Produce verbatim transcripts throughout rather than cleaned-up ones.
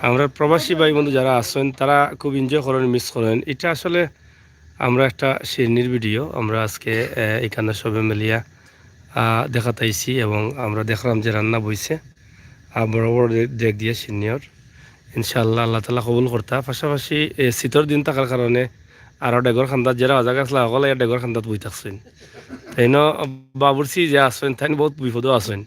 আমরা প্রবাসী ভাই বন্ধু যারা আছেন, তারা খুব এনজয় করেন, মিস করেন। এটা আসলে আমরা একটা শিরনির ভিডিও। আমরা আজকে, আহ, এখানে সবে মিলিয়া, আহ, দেখাত আইছি এবং আমরা দেখলাম যে রান্না বইছে। আহ, বড় বড় ডে-, ডেগ দিয়া শিরনির। ইনশাআল্লাহ, আল্লাহ তাআলা কবুল করতা। পাশাপাশি, এ, শীতর দিন থাকার কারণে আরো ডেগর কান্দাত যেরা অজাগা আছলা, হকল আইয়া ডেগর কান্দাত বই থাকছইন। তাইন বাবুর্চি যে আছইন, তাইন বহুত বিপদও আছইন।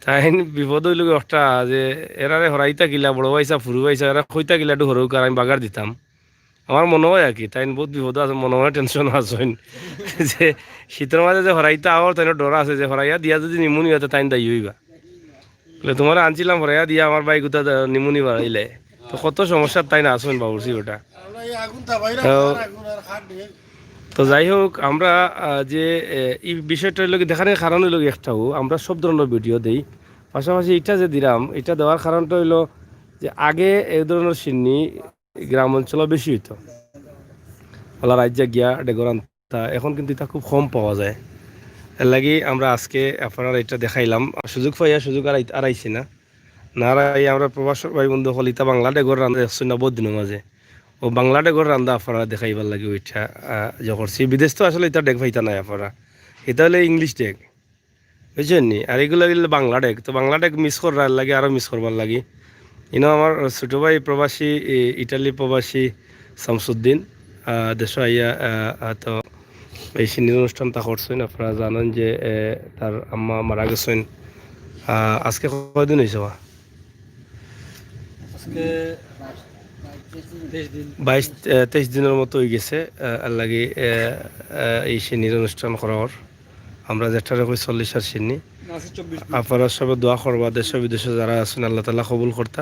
তাইন বিপদ অইল কি একটা যে এরারে হরাইতা কিলা, বড় ভাইসাব, ফুরু ভাইসাব, এরা কইতা কিলা একটু হরউক আর আমি বাগার দিতাম। আমার মনে হয় আর কি, তাইন বহুত বিপদ আছে, মনে হয় টেনশন আছইন। যে শীতর মাঝে যে হরাইতা আওয়ার, তাইন ডর আছে যে হরাইয়া দিয়া যদি নিমুনি অয়, তাইন দায়ী অইবা। বলে, "তোমারে আনছিলাম হরাইয়া দিয়া, আমার ভাই গুতা নিমুনি বাড়াইলে।" তো কত সমস্যা তাইন আছইন বাবুর্চি ওটা। আমরা এই আগুন তাপাই না, তো আর আগুন আর খাট নেই। তো যাই হোক, আমরা, আহ, যে, এ, এই বিষয়টা অইল কি, দেখানির কারণ অইল কি একটাও, আমরা সব ধরনের ভিডিও দেই। পাশাপাশি এটা যে দিলাম, এটা দেওয়ার কারণটা অইল যে আগে এই ধরনের শিরনি গ্রাম অঞ্চলে বেশি অইতো। ওলা রাইত জাগিয়া ডেগর আনতা, এখন কিন্তু এটা খুব কম পাওয়া যায়। এর লাগি আমরা আজকে আপনারা এটা দেখাইলাম। সুযোগ পাইয়া সুযোগ আর আই-, আর আইছি না। না আর আই আমরা প্রবাসর ভাই বন্ধু হকল, ইতা বাংলা ডেগর রান্দা দেখছইন না বহুত দিনের মাঝে। ও বাংলা ডেগর রান্দা আপনারা দেখাইবার লাগি ওইটা, আহ, ইয়ে করছি। বিদেশ তো আসলে ইতা ডেগ পাইতা নাই আপনারা। ইতা অইলে ইংলিশ ডেগ। বুঝছইন নি? আর এগুলা অইল বাংলা ডেগ। তো বাংলা ডেগ মিস কররার লাগি, আরো মিস করবার লাগি। ইনো আমার ছোট ভাই প্রবাসী, এ, ইটালি প্রবাসী শামসুদ্দিন, আহ, দেশো আইয়া, আহ, আহ, তো এই শিরনির অনুষ্ঠানটা করছইন। আপনারা জানেন যে, এ, তার আম্মা মারা গেছইন। আহ, আজকে কয়দিন অইছে বা? আজকে বাইশ, তেইশ দিন। বাইশ, এ, তেইশ দিনের মতো অই গেছে। আহ, এর লাগি, এ, এ, এই শিরনির অনুষ্ঠান করা অর। আমরা যেটারে কই চল্লিশ আর শিরনি। না, আছে চব্বিশ দিন। আপনারা সবে দোয়া করবা, দেশে বিদেশে যারা আছইন, আল্লাহ তাআলা কবুল করতা।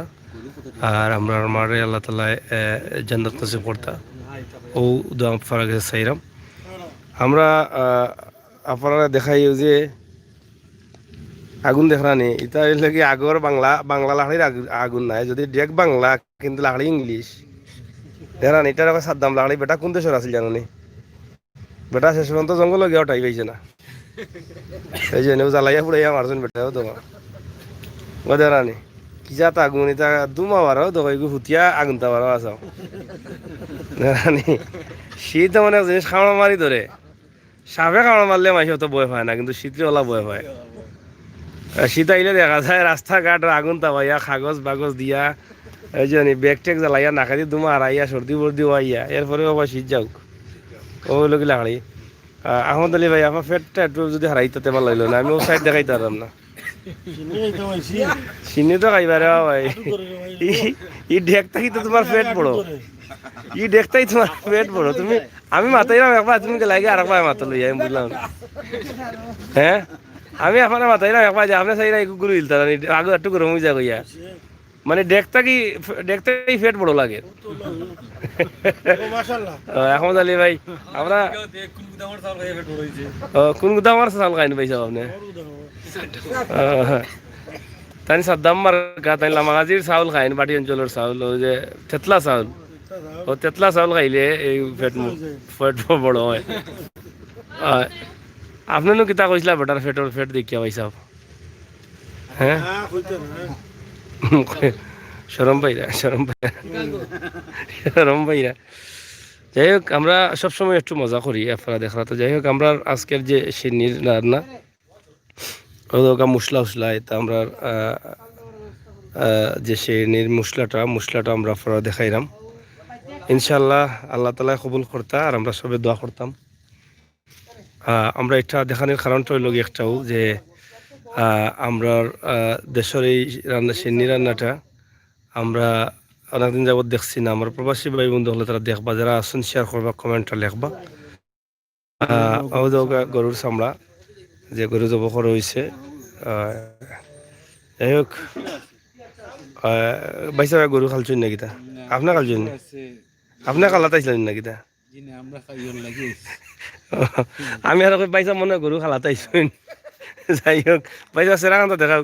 আর আমরার মারে আল্লাহ তাআলা, এ, জান্নাত নসিব করতা। ও দোয়া আপনারার গেছে চাইরাম। আমরা, আহ, আপনারারে দেখাই অউ যে আগুন দেখরানি, ইটা অইল কি আগর বাংলা, বাংলা লাকড়ির আগ-, আগুন নায়, যদি ডেগ বাংলা, কিন্তু লাকড়ি ইংলিশ। দেখরানি, ইটারে কয় সাদ্দাম লাকড়ি, বেটা কুন দেশর আছিল জানো নি? বেটা শেষ পর্যন্ত জঙ্গলো গিয়া ওটাই পাইছে না। এই যে, এনে জ্বালাইয়া পুড়াইয়া মারছইন বেটা, ও তো। ও দেখরানি, কি জাত আগুন, ইটা ধুমা বারো, দেখো, এগু হুতিয়া আগুন তা বারো আছাও। দেখরানি, শীত এমন এক জিনিস কামড় মারি ধরে। সাপে কামড় মারলে মাইনষে অত ভয় পায় না, কিন্তু শীতে ওলা ভয় পায়। আর শীত আইলে দেখা যায় রাস্তাঘাট আগুন তাপাইয়া, কাগজ বাগজ দিয়া, এই যে নি ব্যাগ ট্যাগ জ্বালাইয়া, নাকেদি ধুমা হারাইয়া, সর্দি বর্দি অইয়া, এরপরে আবার শীত যাউক। ও অইল কি লাকড়ি। আহ, আহমদ আলী ভাই, আপনার পেটটা একটু যদি হারাইতা তে ভালা অইল না, আমি ও সাইড দেখাইতাম পারলাম না। শিরনি তো খাইবা রে বাবা ভাই। ই, ই ডেগ থাকি তো তুমার পেট বড়। ই ডেগ থাকি তুমার পেট বড়। তুমি, আমি মাতাইরাম একবার, তুমি গেলাইগি আরেকবার মাতো লইয়া, আমি বুঝলাম না। হ্যাঁ? আমি আপনারে মাতাইরাম একবার যে আপনে চাইরা একটু গরম অই যায় কইয়া। মানে ডেগ থাকি, ডেগ থাকি পেট বড় লাগে। ও, মাশাআল্লাহ। ও, আহমদ আলী ভাই, আমরা কোন গুদামর চাউল খাইয়া পেট বড় অইছে? ও, কোন গুদামর চাউল খাইন ভাই সাব আপনে? ও, তাইন সাদ্দাম মার্কা, তাইন লামাগাজির চাউল খাইন, বাটি অঞ্চলর চাউল, ওই যে তেতলা চাউল। ও তেতলা চাউল খাইলে এই পেট মু-, পেট বড় অয়। আহ, আপনে নু কিতা কইছিলা বেটার পেটর পেট দেখিয়া ভাই সাব? হ্যাঁ? শরম পাইরা, শরম পাইরা। শরম পাইরা। যাই হোক, আমরা সবসময় একটু মজা করি, আপনারা দেখরা তো। যাই হোক, আমরা আজকের যে শিরনির রান্না, ওই দোকা মশলা উশলা, এটা আমরা, আহ, আহ, যে শিরনির মশলাটা, মশলাটা আমরা আপনারা দেখাইরাম। ইনশাআল্লাহ, আল্লাহ তাআলায় কবুল করতা, আর আমরা সবে দোয়া করতাম। আহ, আমরা এটা দেখানির কারণটা অইল গি একটাও যে, আহ, আমরার, আহ, দেশর এই রান্না, শিরনি রান্নাটা আমরা অনেকদিন যাবত দেখছি না। আমার প্রবাসী ভাই বন্ধু হকলে তারা দেখবা, যারা আছইন শেয়ার করবা, কমেন্টটা লেখবা। আহ, ও যে ওগা গরুর চামড়া, যে গরু জব করা অইছে। আহ, যাই হোক, আহ, ভাই সাব গরু খালছইন না কিতা? আপনে খালছইন না? আপনে খালাত আইছইন না কিতা? জি না, আমরা খাইওর লাগি। আমি আর কই, ভাই সাব মনে হয় গরু খালাত আইছইন। যাই হোক, ভাই সাব, সেরা কান্তা দেখাও।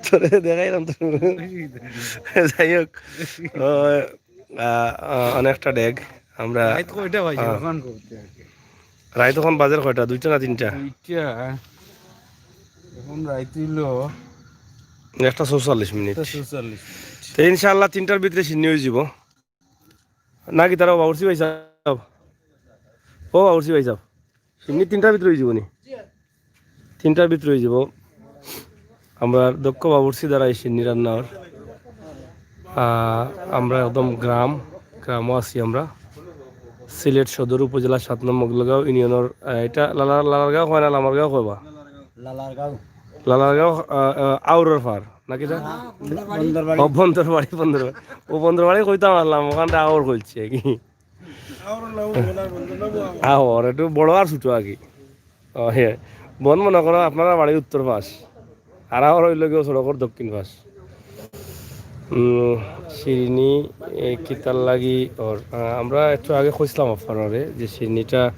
তোরে দেখাইলাম তো। যাই হোক, ও, আহ, আহ, অনেকটা ডেগ। আমরা, রাইত কয়টা বাজে? আহ, অখন করতে আর কি। রাইত অখন বাজের কয়টা? দুইটা না তিনটা? দুইটা। অখন রাইত অইল একটা চৌচল্লিশ মিনিট। তো ইনশাআল্লাহ তিনটার ভিতরে শিন্নি অইযিবো। নাকি তারা বাবুর্চি ভাই সাহেব? ও বাবুর্চি ভাই সাহেব, শিন্নি তিনটার ভিতরে অইযিবো নি? তিনটার ভিতরে অইযিবো। আমরা দক্ষ বাবুর্চি দ্বারা এই শিন্নি রান্না অর। আহ, আমরা একদম গ্রাম, গ্রামও আছি আমরা। সিলেট সদর উপজেলা সাত নম্বর মগলগাঁও ইউনিয়নর, আহ, এটা লালার, লালারগাঁও কয় না, লামারগাঁও কয় বা? লালারগাঁও। লালারগাঁও, আহ, আহ, আউরর পার, নাকি যা? বন্দরবাড়ি। ও, বন্দরবাড়ি, বন্দরবাড়ি। ও, বন্দরবাড়ি কইতাম আছলাম, ওখানটা আউর কইছে কি? আউর, একটু বড় আর ছোট আর কি। ও, হে। বন মনে করো আপনারা বাড়ির উত্তর পাশ। আর আউর অইলো গিয়া সড়কর দক্ষিণ পাশ। উম, শিন্নি, এ, কিতার লাগি অর, আহ, আমরা একটু আগে কইছলাম আপনারারে যে শিন্নিটা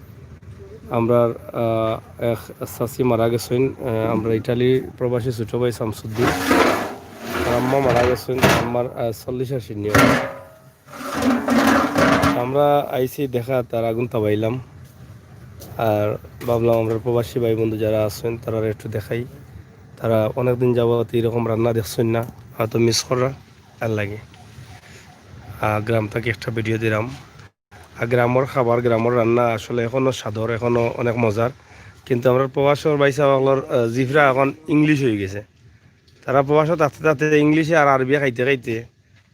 আমরার, আহ, এক চাচি মারা গেছইন, আহ, আমরা ইটালি প্রবাসী ছোট ভাই শামসুদ্দিন। তার আম্মা মারা গেছইন, আম্মার, আহ, চল্লিশ আর শিন্নি অর। আমরা আইছি দেখা তার আগুন তাবাইলাম। আর ভাবলাম আমরা প্রবাসী ভাই বন্ধু যারা আছইন তারারে একটু দেখাই। তারা অনেকদিন যাবত এরকম রান্না দেখছইন না, হয়তো মিস কররা, এর লাগি। আহ, গ্রাম থাকি একটা ভিডিও দিলাম। আর গ্রামর খাবার, গ্রামর রান্না আসলে এখনো স্বাদর, এখনো অনেক মজার। কিন্তু আমরার প্রবাসর ভাই সাহেব অকলর, আহ, জিভরা এখন ইংলিশ অইগেছে। তারা প্রবাসো থাকতে থাকতে ইংলিশে আর আরবিয়ে খাইতে খাইতে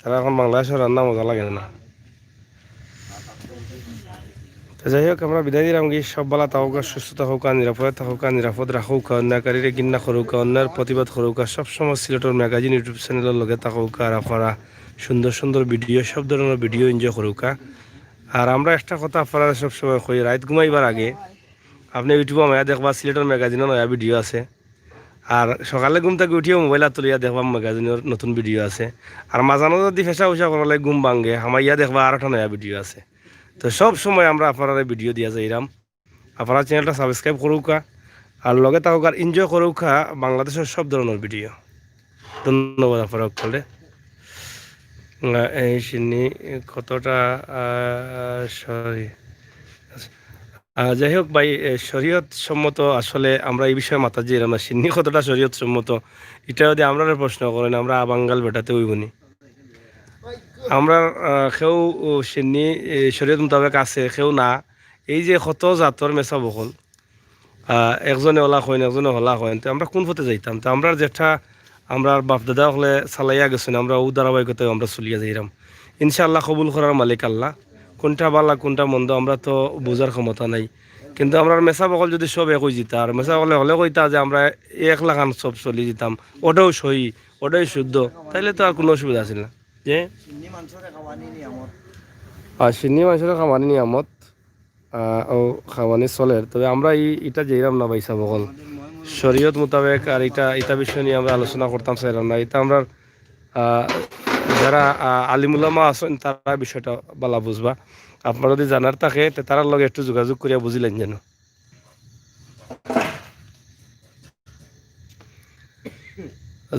তারা এখন বাংলাদেশর রান্না মজা লাগে না। তো যাই হোক, আমরা বিদায় দিলাম কি, সব ভালা থাকউক্কা, সুস্থ থাকউক্কা, নিরাপদে থাকউক্কা, নিরাপদ রাখউক্কা, অন্যায়কারীরে ঘিন্না করউক্কা, অন্যায়র প্রতিবাদ করউক্কা, সবসময় সিলেটর ম্যাগাজিন YouTube চ্যানেলর লগে থাকউক্কা। আর আপনারা সুন্দর সুন্দর ভিডিও, সব ধরনর ভিডিও এনজয় করউক্কা। আর আমরা একটা কথা আপনারারে সবসময় কই, রাইত ঘুমাইবার আগে আপনে YouTube-ও মাইয়া দেখবা, সিলেটর ম্যাগাজিনো নয়া ভিডিও আছে। আর সকালে ঘুম থাকি উঠিয়া মোবাইল আতো লইয়া দেখবা ম্যাগাজিনর নতুন ভিডিও আছে। আর মাঝানো যদি ফেশা উশা করার লাগি ঘুম ভাঙ্গে, হামাইয়া দেখবা আরোটা নয়া ভিডিও আছে। তো সব সময় আমরা আপনারারে ভিডিও দিয়া যাইরাম। আপনারা চ্যানেলটা সাবস্ক্রাইব করউক্কা, আর লগে থাকউক্কা, আর এনজয় করউক্কা বাংলাদেশর সব ধরনর ভিডিও। ধন্যবাদ আপনারা সকলরে। আহ, এই শিন্নি কতটা, আহ, সরি। আহ, যাই হোক ভাই, এ, শরীয়ত সম্মত আসলে আমরা এই বিষয়ে মাতাত যাইরাম না। শিন্নি কতটা শরীয়ত সম্মত, ইটা যদি আমরারে প্রশ্ন করইন, আমরা আবাঙ্গাল বেটাতে অইবো নি? আমরা, আহ, কেউ, ও, শিন্নি, এ, শরীয়ত মোতাবেক আছে, কেউ না। এই যে কত জাতর মেসাব অকল, আহ, একজনে অলা কইন, একজনে হলা কইন, তো আমরা কুন পথে যাইতাম? তো আমরার যেটা আমরার বাপ দাদা অকলে চালাইয়া গেছইন, আমরা অউ ধারাবাহিকতায় আমরা চলিয়া যাইরাম। ইনশাআল্লাহ কবুল করার মালিক আল্লাহ। কুনটা ভালা, কুনটা মন্দ, আমরা তো বুঝার ক্ষমতা নাই। কিন্তু আমরার মেসাব অকল যদি সব এক অইযিতা, আর মেসাব অকলে হকলে কইতা যে আমরা এক লাখান সব চলি যিতাম, ওটাও সহি, ওটাও শুদ্ধ, তাইলে তো আর কুনু অসুবিধা আছিল না। যে শিন্নি মানষরে খাওয়ানি নিয়ামত। আর শিন্নি মানষরে খাওয়ানি নিয়ামত, আহ, অউ খাওয়ানি চলের। তবে আমরা ই-, ইটা যাইরাম না ভাই সাব অকল। শরীয়ত মোতাবেক আর ইটা, ইটা বিষয় নিয়া আমরা আলোচনা করতাম চাইরাম না। ইটা আমরার, আহ, যারা, আহ, আলিম উলামা আছইন, তারা বিষয়টা ভালা বুঝবা। আপনারা যদি জানার থাকে, তে তারার লগে একটু যোগাযোগ করিয়া বুঝিলাইন যেন।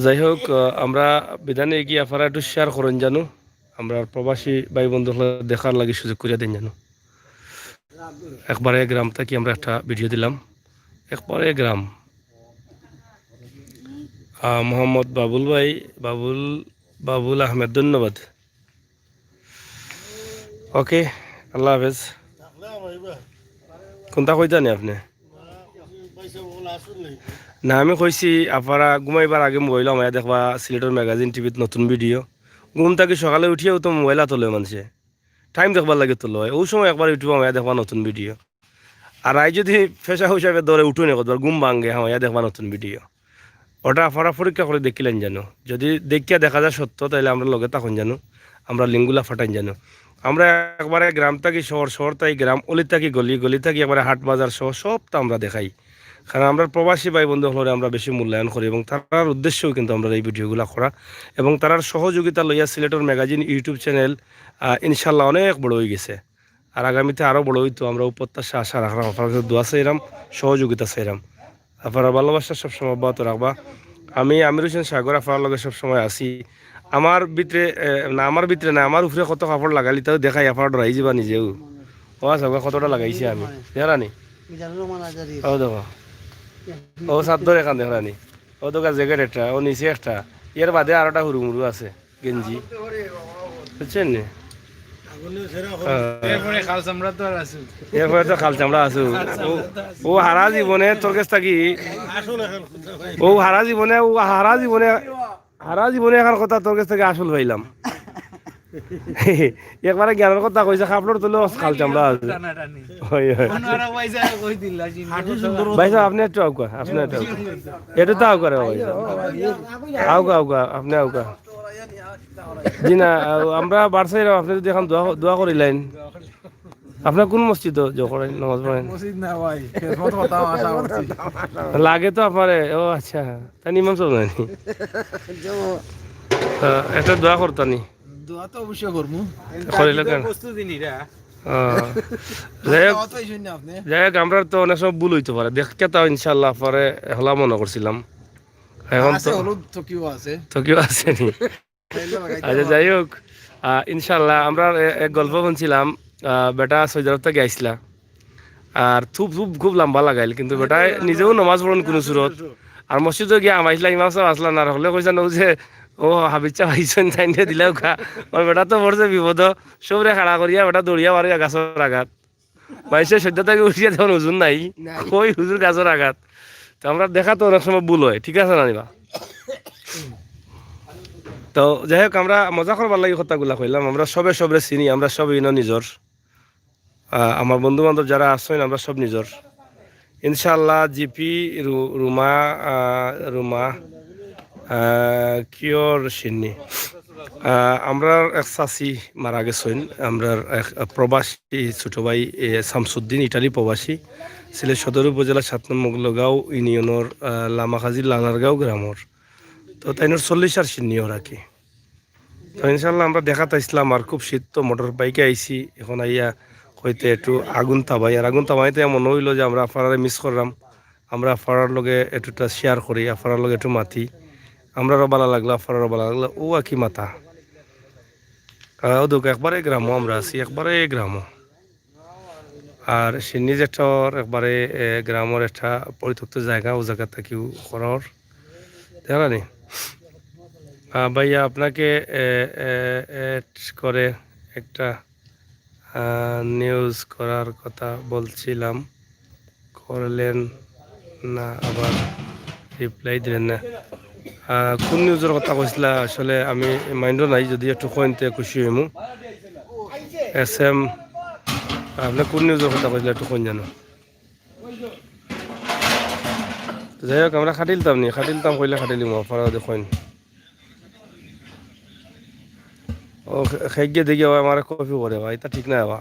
যাই হোক, আহ, আমরা বিদায় নেই গিয়া আপনারা একটু শেয়ার করইন জানু, আমরার প্রবাসী ভাই বন্ধু অকলরে দেখার লাগি সুযোগ করিয়া দেইন জানু। একবারে গ্রাম থাকি আমরা একটা ভিডিও দিলাম, একবারে গ্রাম। আহ, মোহাম্মদ বাবুল ভাই, বাবুল, বাবুল আহমেদ, ধন্যবাদ। ওকে, আল্লাহ হাফেজ। কুনটা কইতা নি আপনে? না, আমি কইছি, আপনারা ঘুমাইবার আগে মোবাইল হামাইয়া দেখবা সিলেটর ম্যাগাজিন টিভিত নতুন ভিডিও। ঘুম থাকি সকালে উঠিয়াউ তো মোবাইল আতো লয় মানষে। টাইম দেখবার লাগি তো লয়। অউ সময় একবার YouTube হামাইয়া দেখবা নতুন ভিডিও। আর রাইত যদি ফেশা হিসাবে ধরে উঠইন একবার, ঘুম ভাঙ্গে, হামাইয়া দেখবা নতুন ভিডিও। ওটা আপনারা পরীক্ষা করি দেখিলাইন জানু। যদি দেখিয়া দেখা যায় সত্য, তাইলে আমরার লগে থাকইন জানু, আমরার লিঙ্কগুলা ফাটাইন জানু। আমরা একবারে গ্রাম থাকি শহর, শহর থাকি গ্রাম, অলি থাকি গলি, গলি থাকি একবারে হাট বাজার সহ সবটা আমরা দেখাই। কারণ আমরার প্রবাসী ভাই বন্ধু অকলরে আমরা বেশি মূল্যায়ন করি এবং তারার উদ্দেশ্যেও কিন্তু আমরার এই ভিডিওগুলা করা এবং তারার সহযোগিতা লইয়া সিলেটর ম্যাগাজিন YouTube চ্যানেল, আহ, ইনশাল্লাহ অনেক বড় অইগেছে। আর আগামীতে আরো বড় অইতো, আমরা অউ প্রত্যাশা আশা রাখরাম। আপনারার কাছে দোয়া চাইরাম, সহযোগিতা চাইরাম। আপনারার ভালোবাসা সবসময় অব্যাহত রাখবা। আমি আমির হোসেন সাগর আপনারার লগে সবসময় আছি। আমার ভিতরে, এ, না, আমার ভিতরে না, আমার উপরে কত কাপড় লাগাইল, ইতাও দেখাই, আপনারা ডরাই যিবা নিজেউ। ও আচ্ছা, কতটা লাগাইছি আমি। দেখরা নি? ও দেখো। ও চাদর এখান দেখরা নি? ও দেখো জ্যাকেট একটা, ও নিচে একটা। এর বাদে আরোটা হুরুমুরু আছে, গেঞ্জি, বুঝছেন নি? হ্যাঁ। এরপরে খাল চামড়া তো আর আছে। এরপরে তো খাল চামড়া আছে। ও, ও হারা জীবনে তোর কাছ থাকি, ও হারা জীবনে, ও হারা জীবনে, হারা জীবনে এখান কথা তোর কাছ থাকি আসল পাইলাম। একবারে জ্ঞানর কথা কইছে, খাপড়র তলে খাল চামড়া আছে। টানাটানি। হয়, হয়। অন্যরা ভাই যায় কই দিলা, জিনিস ভাই সাহেব, আপনি একটু আউকা, আপনি একটু আউকা। এটা তো আউকা রে ভাই সাহেব। আউকা, আউকা, আপনি আউকা। জি না, আ-, আমরা বাড়ছে এরকম, আপনি যদি এখন দোয়া, দোয়া করিলেন। আপনার কোন মসজিদো জো করেন, নামাজ পড়েন? মসজিদ না ভাই, খেদমত কথা আশা করছি। লাগে তো আপনারে, ও আচ্ছা, তাই ইমাম সাহেব নানি? আ, একটা দোয়া করতানি। দোয়া তো অবশ্যই করমু। করিলে কেন? বস্তু দিন এরা। আ, যাই হোক, দোয়া তো এই জন্য আপনি। যাই হোক, আমরা তো অনেক সময় ভুল হইতে পারে। দেখতে তো ইনশাআল্লাহ পরে হলা মনে করছিলাম। এখন আছে, তো হলুদ তকিও আছে। তকিও আছে নি? তাইলে লাগাইতে আচ্ছা, হবে। যাই হোক, আ, ইনশাআল্লাহ, আমরা এ-, এক গল্প শুনছিলাম, আ, বেটা সৌদি আরব থাকি আইসলা। আর খুব, খুব, খুব লম্বা লাগাইল, কিন্তু বেটায় নিজেও নমাজ পড়েন কোনো সুরত। আর মসজিদো গিয়া হামাইসলা, ইমাম সাহেব আসলা না, হকলে কইছেন, "ও যে, ও হাফিজ সাহেব আইসেন, তাইনরে দিলাউক্কা।" ওর বেটা তো পড়ছে বিপদ, সবরে খাড়া করিয়া বেটা দৌড়িয়া বারইয়া গাছর আগাত। মাইনষে সদ্য থাকি উঠিয়া তখন হুজুর নাই, নাই। কই হুজুর গাছর আগাত। তো আমরা দেখা তো অনেক সময় ভুল হয়, ঠিক আছে না নিবা? তো যাই হোক, আমরা মজা করবার লাগি কথাগুলা কইলাম, আমরা সবে সবরে চিনি, আমরা সবে ইনো নিজর। আহ, আমার বন্ধু বান্ধব যারা আছেন, আমরা সব নিজর। ইনশাআল্লাহ, জিপি, রু-, রুমা, আহ, রুমা, আহ, কিওর সিন্নি। আহ, আমরার এক চাচি মারা গেছেন, আমরার এক প্রবাসী ছোট ভাই, এ, শামসুদ্দিন, ইটালি প্রবাসী, সিলেট সদর উপজেলা সাত নম্বর লগগাঁও ইউনিয়নর, আহ, লামাখাজি লানারগাঁও গ্রামর। তো তাইনর চল্লিশ আর সিন্নি ওরা কি। তো ইনশাআল্লাহ আমরা দেখাত আইসলাম, আর খুব শীত তো মোটর বাইকে আইছি, এখন আইয়া কইতে একটু আগুন তাবাই, আর আগুন তাবাইতে মনে হইলো যে আমরা আপনারারে মিস করলাম, আমরা আপনারার লগে একটুটা শেয়ার করি, আপনারার লগে একটু মাতি, আমরারও ভালা লাগলো, আপনারারও ভালা লাগলো, ও আর কি মাতা। আহ, ও দেখো, একবারে গ্রামো আমরা আছি, একবারে গ্রামো। আর সিন্নি যেটার একবারে, এ, গ্রামর একটা পরিত্যক্ত জায়গা, ও জায়গা থাকিও করার। দেখলা নি? আহ, ভাইয়া, আপনাকে, এ, এ, অ্যাড করে একটা, আহ, নিউজ করার কথা বলছিলাম, করলেন না, আবার রিপ্লাই দিলেন না। আহ, কোন নিউজর কথা কইছিলা? আসলে আমি মাইন্ডও নাই, যদি একটু কইন তে খুশি হইমু। এস এম, আপনি কোন নিউজর কথা কইছিলা একটু কইন জানো? তো যাই হোক, আমরা খাটিলতাম নি, খাটিলতাম কইলে খাটিলিমু, আপনারা দেখইন। ও, খে-, খেয়ে গিয়ে দেখি, ও আমার কপি করে, ভাই, তা ঠিক না, বা।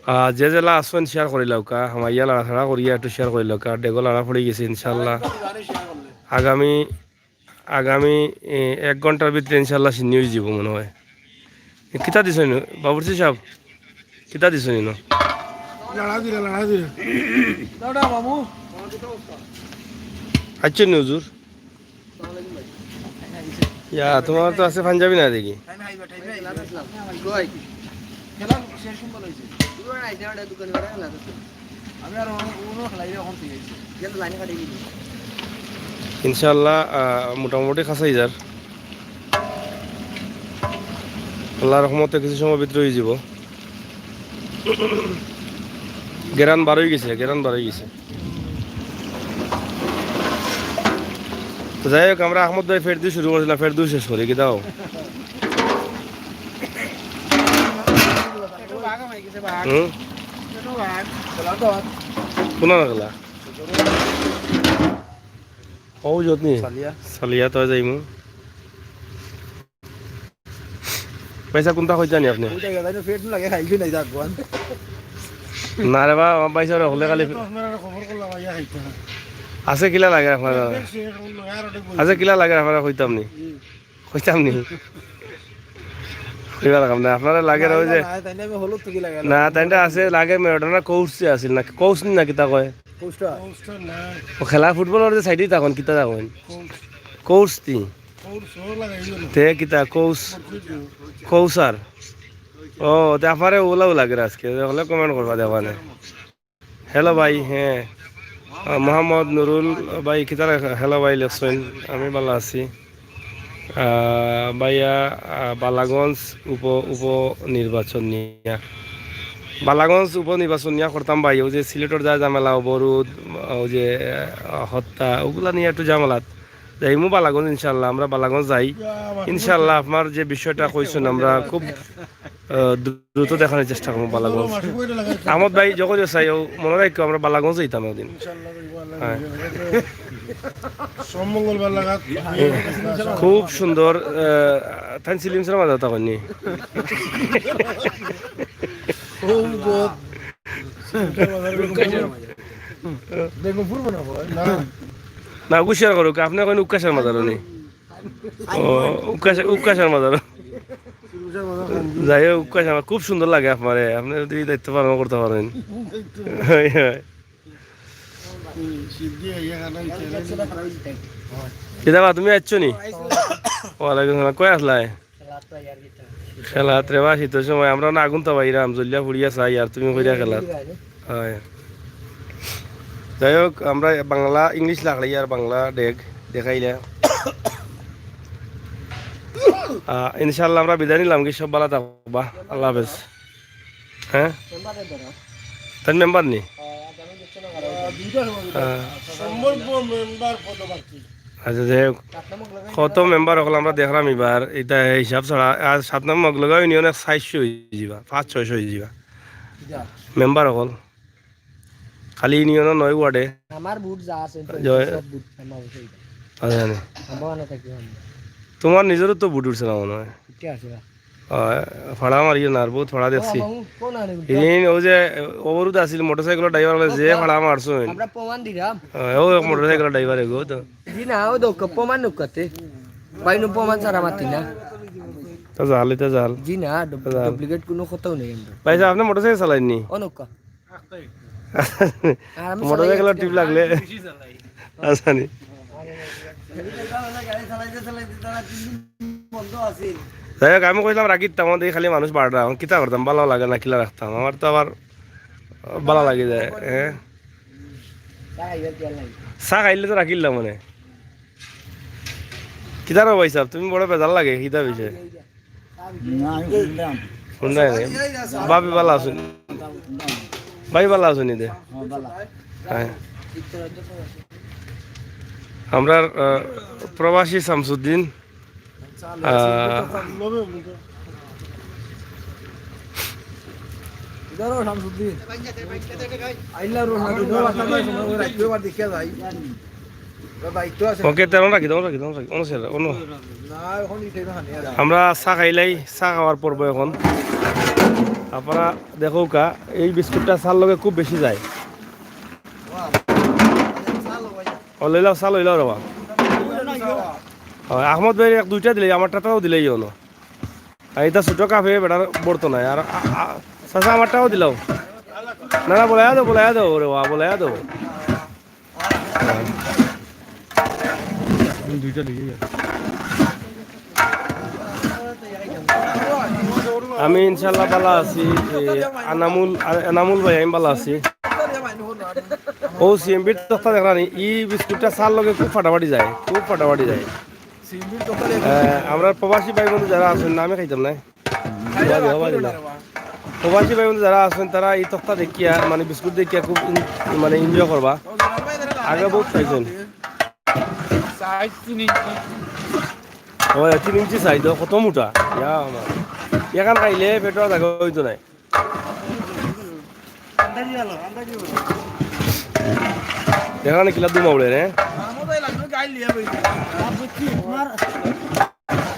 আহ, যে জেলা আসুন, শেয়ার করিলাউক্কা, আমার ইয়া লাড়াছাড়া করিয়া একটু শেয়ার করিলাউক্কা, ডেগো লাড়া পড়ি গেছে, ইনশাল্লাহ। আগামী, আগামী, এ, এক ঘন্টার ভিতরে ইনশাল্লাহ সিন্নি হয়ে যাব মনে হয়। এ, কিতা দিছইন, বাবুর্চি সাহেব? কিতা দিছইন ইনো? লাড়া দিলা, লাড়া দিলা। দাদা, বাবু। আচ্ছা, নি হুজুর। ইয়া, তোমার তো আছে পাঞ্জাবি না দেখি। খেলা শেষ সম্বল হয়েছে। আমি আর অন্য, অন্য খেলাই এখন ঠিক আছে। ইনশাআল্লাহ, আহ, মোটামুটি খাসাই যার। আল্লাহর রহমতে কিছু সময় ভিতরে হয়ে যাব। গেরান বার হয়ে গেছে, গেরান বার হয়ে গেছে। তো যাই হোক, আমরা আহমদ ভাই ফের দিয়ে শুরু করছিলাম, ফের দিয়ে শেষ করি, কি দাও? হুম? কোন গেলা? ও যত্নি? সালিয়া। সালিয়া তো যাইমু। পয়সা কোনটা কইতা নি আপনি? ওইটা গেল, পেট লাগে, খাইবি নাই, যাক, বল। না রে বা, আমার পয়সা হলে খালি তো আপনারা খবর করলাম, আইয়া খাইতে না। আছে কিলা লাগে আপনার? পেট শেষ করলো, আর ওটা বলছি। আছে কিলা লাগে আপনারা কইতাম নি? জি। কইতাম নি? কইবা লাগাম না, আপনারা লাগে না ওই যে না, তাই না, আমি হলুদ তো কি লাগে? না, তাই না আছে, লাগে ম্যারাডোনা কোচ যে আছিল না, কোচ নি না কিতা কয়? কোচটা? কোচটা না। ও খেলা ফুটবলর যে সাইডেই তখন কিতা তখন? কোচ। কোচ তি? কোচ ও লাগাইল না। তে কিতা কোচ? কোচ ও। কোচ আর? ও, তে আফারে ওলাও লাগে আজকে, হলে কমেন্ট করবা দেওয়া নেই। হ্যালো ভাই, হ্যাঁ। আহ, মোহাম্মদ নুরুল ভাই, কিতা লেখা? হ্যালো ভাই, লেখছেন, আমি ভালা আছি। আহ, ভাইয়া, আহ, বালাগঞ্জ উপ-, উপনির্বাচন নিয়া, বালাগঞ্জ উপনির্বাচন নিয়া করতাম ভাই, অউ যে সিলেটর যা ঝামেলা, অবরোধ, অউ যে, আহ, হত্যা, অগুলা নিয়া একটু ঝামেলাত। যাইমু বালাগঞ্জ ইনশাআল্লাহ, আমরা বালাগঞ্জ যাই ইনশাআল্লাহ। আপনার যে বিষয়টা কইছেন, আমরা খুব, আহ, দ্রুত দেখানোর চেষ্টা করমু বালাগঞ্জ। আহমদ ভাই, যখন যে চাই, অউ মনো রাখিও, আমরা বালাগঞ্জ যাইতাম একদিন। হ্যাঁ। সোম মঙ্গলবার লাগাত। খুব সুন্দর, আহ, তাইন সিলিম সারা মাঝে কথা কইনি। খুব গো। বেগমপুর মনে হয়, না? না, উকাশার করুক, আপনে কইন উকাশার মাঝে নি? ও, উকাশা-, উকাশার মাঝে। যাই হোক, উকাশার মাঝে খুব সুন্দর লাগে আপনারে, আপনে যদি দায়িত্ব পালন করতে পারেন। হয়, হয়। কিতা বা, তুমি আইছো নি? ওয়ালাইকুম সালাম, কই আছলায়? খেলাত রে বা, শীতর সময় আমরা না আগুন তো বাইরাম, জ্বলিয়া পুড়িয়া চাই, আর তুমি কইরা খেলাত। হয়। যাই হোক, আমরা বাংলা, ইংলিশ লাগলে আর বাংলা ডেগ দেখাইলা। আহ, ইনশাআল্লাহ আমরা বিদায় নিলাম, কি সব ভালা থাকবা, আল্লাহ হাফেজ। হ্যাঁ? তাইন মেম্বার নি? হ্যাঁ। আচ্ছা, যাই হোক, কত মেম্বার অকল আমরা দেখলাম এবার, ইটা হিসাব ছাড়া। আর সাত নম্বর মগলগাঁও ইউনিয়নে চাইরশো অই যিবা, পাঁচ ছয়শো অই যিবা মেম্বার অকল। খালি ইউনিয়নও নয়, ওয়ার্ডে। আমার ভোট যা আছে, জয়- সব ভোট আমার অইছে। আচ্ছা, জানি। আমার না থাকি আমি। তোমার নিজেরও তো ভোট উঠছে না মনে হয়। ঠিক আছে, বা। অয়, ফাড়া মারিও না, আর বউত ফাড়া দেখছি। বাবু, কোন আনে উল্টা? এদিন অউ যে অবরোধ আছিল, মোটরসাইকেলর ড্রাইভার অকলে যে বাবু, ফাড়া মারছইন। আমরা প্রমাণ দিলাম। অয়, অউ এক মোটরসাইকেলর ড্রাইভার এগো তো। জি না, অউ দেখো, প্রমাণ নৌকাতে। বাইনু প্রমাণ ছাড়া মাতি না। তা জাল, ইতা জাল। জি না, ডু-, তা জাল। ডুপ্লিকেট কোনো কথাও নেই আমরা। ভাই সাহেব, আপনে মোটরসাইকেল চালাইননি? অ নৌকা। আর আমি মোটরসাইকেলর চালাই টিপ লাগলে। আচ্ছা নি। যাই হোক, আমি কইলাম রাখি দিতাম, আমাদের খালি মানুষ বাড়রা, এখন কিতা করতাম, ভালা লাগে না, কিলা রাখতাম, আমার তো আবার ভালা লাগি যায়, হ্যাঁ। চা খাইলে তো রাখিলাম মানে। কিতা রে ভাই সাহেব, তুমি বড় বেজার লাগে, কিতা বিষয়? না, আমি শুনলাম। শুনলাই নাই? ভাবি ভালা আছইন? ভাই ভালা আছইন ইদে? হ্যাঁ, ভালা। হ্যাঁ। আমরার, আহ, প্রবাসী শামসুদ্দিন, আহ, ইদারো শামসুদ্দিন। আইলা রো শামসুদ্দিন, বাতা নাই, সময় করে রাখিও, আবার দেখিয়া যাই। ওকে, তেমন রাখি, তেমন রাখি, তেমন রাখি, অন্য ছেড়ে, অন্য। না, এখন এই টাইমে খানি আর। আমরা চা খাইলাই, চা খাওয়ার পর্ব এখন। আপনারা দেখউক্কা, এই বিস্কুটটা চার লগে খুব বেশি যায়। ও, লইলাও, চা লইলাও রে বা। হয়, আহমদ ভাইর এক দুইটা দিলাই, আমারটাও দিলাই অনো। আর ইটা ছোট কাপে বেটার ভরতো নায়। আর আ-, আ-, চাচা, আমারটাও দিলাও। না, না, বলাইয়া দেও, বলাইয়া দেও, ওরে বা, বলাইয়া দেও। দুইটা লিখে যাও। আমি ইনশাআল্লাহ ভালা আছি। এ, আনামুল, আ-, এনামুল ভাই, আমি ভালা আছি। ও, সিএমবির তক্তা দেখরা নি, ই বিস্কুটটা চার লগে খুব ফাটাফাটি যায়, খুব ফাটাফাটি যায়। এ, আমরার প্রবাসী ভাই বন্ধু যারা আছইন, না, আমি খাইতাম না। প্রবাসী ভাই বন্ধু যারা আছইন, তারা ই তক্তা দেখিয়া, মানে, বিস্কুট দেখিয়া খুব ইন-, মানে, এনজয় করবা। আগে বউত খাইছইন। সাইজ তিন ইঞ্চি। ও, তিন ইঞ্চি সাইজ, ও, কত মোটা। ইয়া আমার। এখান খাইলে পেটো জাগা অইতো নায়। এখানে কিলা ধুমা উড়ে রে?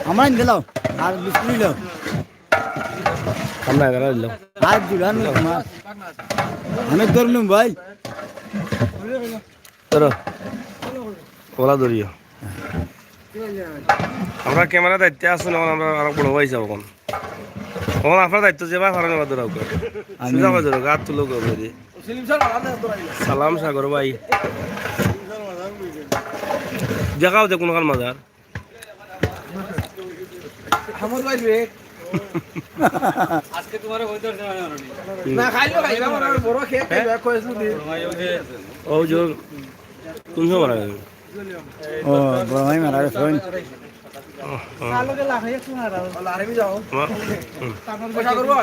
আমার আইন দিলাও, আর বিস্কুট দিলাও। আমরা এগারো দিলাম। আর দুলান তোমার। আমি ধরলুম ভাই। ধরো। ওলা ধরিও। আমরা ক্যামেরা দায়িত্বে আছইন, এখন আমরা আরো বড় ভাই যাবো এখন। এখন আপনার দায়িত্ব যে ভাই ফারান এবার ধরাও। আমি সুজা ভাই ধরো, গাত তুলো গো ধরি। সালাম সাগর ভাই। দেখাও যে কোনখান মাজার। আমার ভাই রে। আজকে তোমার হইতে পারছে না, জানো নি? না, খাইলেও খাইবা, আমার আর বড় খেয়ে খাইবা, কয়েস নদী। ও জোর, কোন সময় মারা গেল? ও, বড় ভাই মারা গেছে, ওই। ও, ও। আমার, হুম। পয়সা করবো?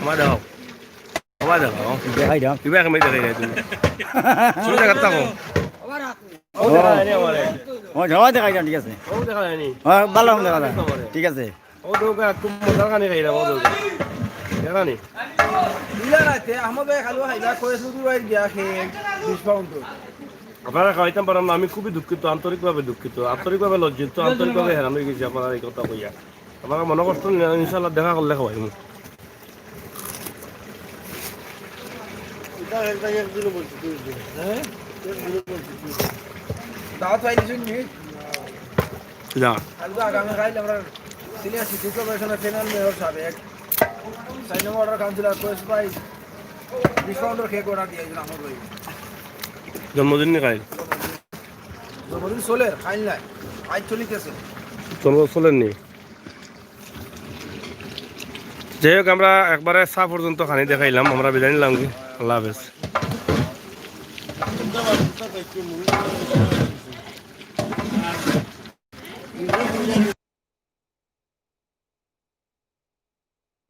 আমার দাও। আমার দাও। দেখাই দাও। কিবা এখন দেখাই দাও তুমি। তুমি দেখা থাকো। ও। ও, সবাই দেখাই দাও, ঠিক আছে। ও দেখা যায়নি। ও, ভালো দেখা যায়। ঠিক আছে। ও দৌকা, খুব মজার খানি খাইলাম, ও দৌকা। জানি? দিলা রাতে, আহমদ ভাই খালু খাইলা, কয়েস নদী ভাই গিয়া খেয়ে, বিশ পাউন্ড। আপনারা খাওয়াইতাম পারলাম না, আমি খুবই দুঃখিত, আন্তরিকভাবে দুঃখিত, আন্তরিকভাবে লজ্জিত, আন্তরিকভাবে হেরান হয়ে গেছি আপনারা এই কথা কইয়া। আপনারা মনে কষ্ট নিন না, ইনশাআল্লাহ দেখা করলে খাওয়াইমু। এটা একটা একদিনও বলছি, দুই দিন। হ্যাঁ? একদিনও বলছি, দুই দিন। দাওয়াত পাইনি শুননি? যা। কালকে আগামী কাল আমরা সিনিয়র সিটি কর্পোরেশনের প্যানেল মেয়র সাবেক, চার নম্বর ওয়ার্ডের কাউন্সিলর কয়েস ভাই, বিশ পাউন্ডের কেক অর্ডার দিয়ে দিলাম আমার ভাই। জন্মদিন নি কাইল? জন্মদিন চলের, খাইল নাই, আজ চলিতেছে। জন্ম চলের নি? যাই হোক, আমরা একবারে চা পর্যন্ত খানি দেখাইলাম, আমরা বিদায় নিলাম কি, আল্লাহ হাফেজ।